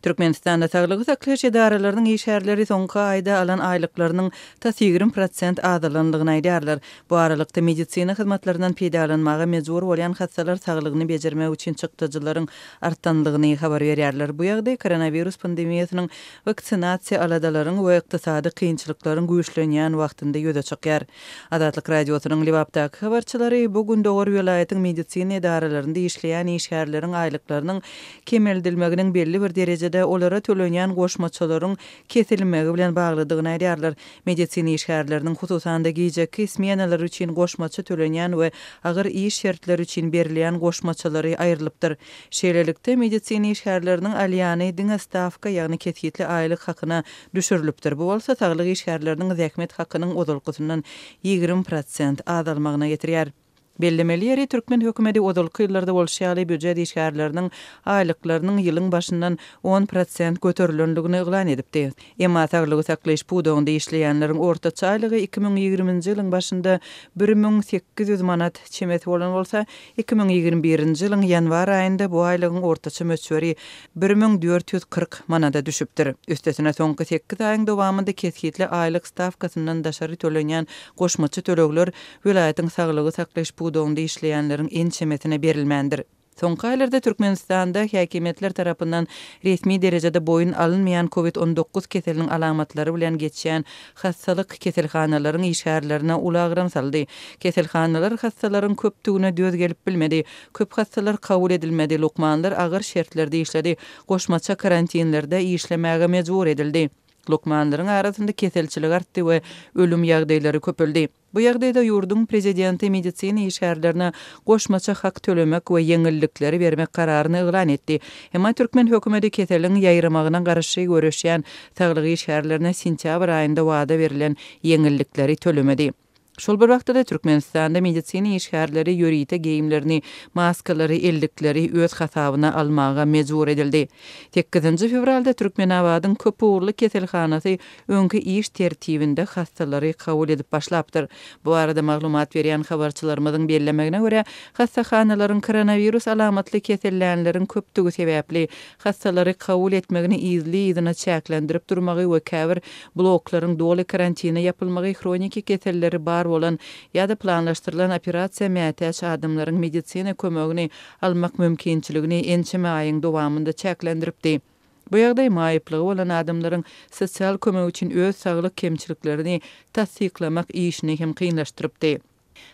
Türkmenistanda saglygy saklaýyş edaralarynyň işgärleri soňky aýda alan aýlyklarynyň tas 20% azalandygyny aýdýarlar. Bu aralykda, medisina hyzmatlaryndan peýdalanmaga mejbur bolýan hassalar saglygyny bejermek üçin çykdajylaryň artandygyny habar berýärler. Bu ýagdaý koronawirus pandemiýasynyň, waksinasiýa aladalaryň we ykdysady kynçylyklaryň güýçlenýän wagtynda ýüze çykýar. Azatlyk Radiosynyň Lebapdaky habarçylary bu gündogar welaýatyň medisina edaralarynda işleýän işgärleriň aýlyklarynyň kemeldilmeginiň belli bir derejede olara tölenýän goşmaçalaryň kesilmegi bilen baglydygyny aýdýarlar. Medisina işgärleriniň, hususan-da, gijeki smenalar üçin goşmaça tölenýän we agyr iş şertleri üçin berilýän goşmaçalary aýrylypdyr. Şeýlelikde, medisina işgärleriniň alýany diňe stawka, ýagny kesgitli aýlyk hakyna düşürilipdir. Bu bolsa saglyk işgärleriniň zähmet hakynyň ozalkysyndan 20% azalmagyna getirýär. Bellemeli ýeri, türkmen hökümeti ozalky ýyllarda bolşy ýaly býujet işgärleriniň aýlyklarynyň ýylyň başyndan 10% göterilendigini yglan edipdi. Emma saglygy saklaýyş pudagynda işleýänleriň ortaça aýlygy 2020-nji ýylyň başynda 1800 manat çemesi bolan bolsa, 2021-nji ýylyň ýanwar aýynda bu aýlygyň ortaça möçberi 1440 manada düşüpdir. Üstesine, soňky sekiz aýyň dowamynda kesgitli aýlyk stawkasyndan daşary tölenýän goşmaça tölegler welaýatyň saglygy saklaýyş pudagynda işleýänleriň ençemesine berilmändir. Soňky aýlarda Türkmenistanda häkimiýetler tarapyndan resmi derejede boýun alynmaýan Covid 19 keseliniň alamatlary bilen geçýän hassalyk keselhanalaryň işgärlerine uly agram saldy. Keselhanalar hassalaryň köpdügine döz gelip bilmedi. Köp hassalar kabul edilmedi, lukmanlar agyr şertlerde işledi, goşmaça karantinlerde işlemäge mejbur edildi. Lukmanlaryň arasynda keselçilik artdy we ölüm ýagdaýlary köpeldi. Bu ýagdaýda ýurduň prezidenti medisina işgärlerine goşmaça hak tölemek we ýeňillikleri bermek kararyny yglan etdi. Emma türkmen hökümeti keseliň ýaýramagyna garşy göreşýän saglyk işgärlerine sentýabr aýynda wada berlen ýeňillikleri tölemedi. Şol bir wagtda-da Türkmenistanda medisina işgärleri ýörite geýimlerini, maskalary, ellikleri öz hasabyna almaga mejbur edildi. Sekizinji fewralda Türkmenabadyň köpugurly keselhanasy öňki iş tertibinde hassalary kabul edip başlapdyr. Bu barada maglumat berýän habarçylarymyzyň bellemegine görä, hassahanalaryň koronawirus alamatly kesellänleriň köpdügi sebäpli hassalary kabul etmegini yzly-yzyna çäklendirip durmagy we käbir bloklaryň doly karantine ýapylmagy hroniki keselleri bar bolan ýa-da planlaşdyrylan operasiýa mätäç adamlaryň medisina kömegini almak mümkinçiligini ençeme aýyň dowamynda çäklendiripdi. Bu ýagdaý maýyplygy bolan adamlaryň sosial kömek üçin öz saglyk kemçiliklerini tassyklamak işini hem kynlaşdyrypdy.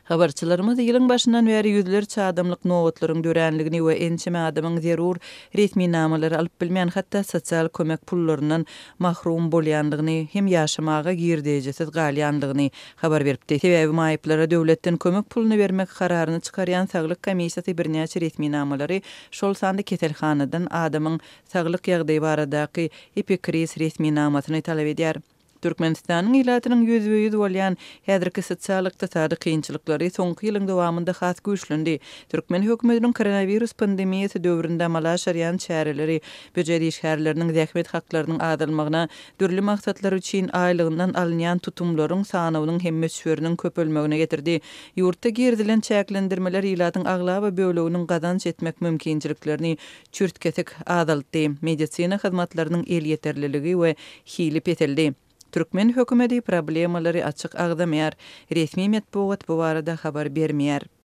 Habarçylarymyz ýylyň başyndan bäri ýüzlerçe adamlyk nobatlaryň döränligini we ençeme adamyň zerur resminamalary alyp bilmän, hatda sosial kömek pullaryndan mahrum bolýandygyny hem ýaşamaga girdejisiz galýandygyny habar beripdi. Sebäbi maýyplara döwletden kömek puluny bermek kararyny çykarýan saglyk komissiýasy birnäçe resminamalary, şol sanda keselhanadan adamyň saglyk ýagdaýy baradaky epikriz resminamasyny talap edýär. Türkmenistanyň ilatynyň ýüzbe-ýüz bolýan häzirki sosial-ykdysady kynçylyklary soňky ýylyň dowamynda has güýçlendi. Türkmen hökümetiniň koronawirus pandemiýasy döwründe amala aşyrýan çäreleri býujet işgärleriniň zähmet haklarynyň azalmagyna, dürli maksatlar üçin aýlygyndan alynýan tutumlaryň sanawynyň hem möçberiniň köpelmegine getirdi. Ýurtda girizilen çäklendirmeler ilatyň aglaba böleginiň gazanç etmek mümkinçiliklerini çürt-kesik azaltdy, medisina hyzmatlarynyň elýeterliligi we hili peseldi. Türkmen hökümeti problemalary açyk agzamaýar, resmi metbugat bu barada habar bermeýär.